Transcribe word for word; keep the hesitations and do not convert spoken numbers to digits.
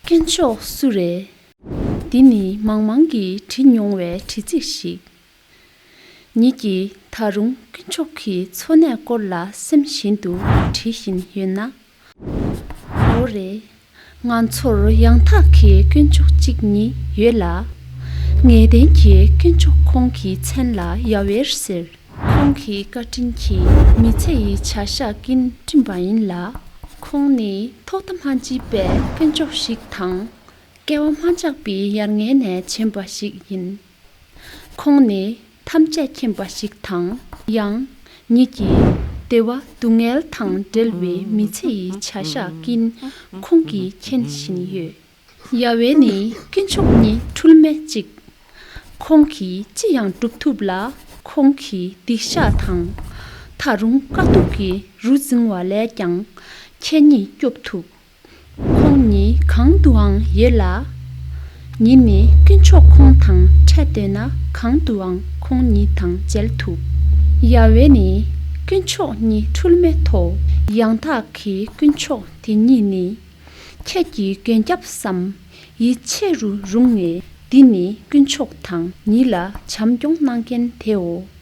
དཀོན་མཆོག་སུ་རེད། འདི་ནི་མང་མང་གིས་བྲིས་མྱོང་བའི་བྲིས་ཚིག་ཞིག་ཉིད་ཀྱིས་ད་རུང་དཀོན་མཆོག་གི་འཚོ་གནས་སྐོར་ལ་སེམས་བཞིན་དུ་བྲིས་བཞིན་ཡོད་ན། འོ་རེད། ང་ཚོར་ཡང་དག་གི་དཀོན་མཆོག་གཅིག་ཉིད་ཡོད་ལ། ངེས་གཏན་གྱི་དཀོན་མཆོག་ཁོང་གི་མཚན་ལ་ཡ་ཝེར་ཟེར། ཁོང་གི་བཀའ་དྲིན་གྱིས་མི་ཚེ་ཡི་བྱ་གཞག་ཀུན་བསྐྲུན་པ་ཡིན་ལ། ཁོང་ནི་ཐོག་མཐའ་མ་མཆིས་པའི་དཀོན་མཆོག་ཞིག་དང་། བསྐལ་བ་མ་ཆགས་པའི་ཡར་ངོས་ནས་བྱོན་པ་ཞིག་ཡིན། ཁོང་ནི་ཐམས་ཅད་མཁྱེན་པ་ཞིག་དང་། ཡང་ཉིད་ཀྱི་བདེ་བ་སྡུག་བསྔལ་དང་བྲལ་བའི་མི་ཚེ་ཡི་བྱ་གཞག་ཀུན་ཁོང་གིས་མཁྱེན་བཞིན་ཡོད། ཡ་ཝེ་ནི་དཀོན་མཆོག་ཉིད་འཁྲུལ་མེད་གཅིག་ཁོང་གིས་ཅི་ཡང་སྒྲུབ་ཐུབ་ལ། ཁོང་གི་སྡིག་བཤགས་དང་། ད་རུང་དཀའ་སྡུག་གི་རུ་འཛིང་བ་ལས་ཀྱང་ཁྱེད་ཉིད་སྐྱོབ་ཐུབ། ཁོང་ཉིད་གང་དུའང་ཡོད་ལ། ཉིད་ནི་དཀོན་མཆོག་ཁོང་དང་འཕྲད་འདོད་ན་གང་དུའང་ཁོང་ཉིད་དང་མཇལ་ཐུབ། ཡ་ཝེ་ནི་དཀོན་མཆོག་ཉིད་འཁྲུལ་མེད་དོ། ཡང་དག་གི་དཀོན་མཆོག་དེ་ཉིད་ནི། ཁྱེད་ཀྱི་མགོན་སྐྱབས་སམ། ཡིད་ཆེས་རུ་རུང་ངེ། འདི་ནི་དཀོན་མཆོག་དང་ཉིད་ལ་བྱམས་སྐྱོང་གནང་མཁན་དེའོ།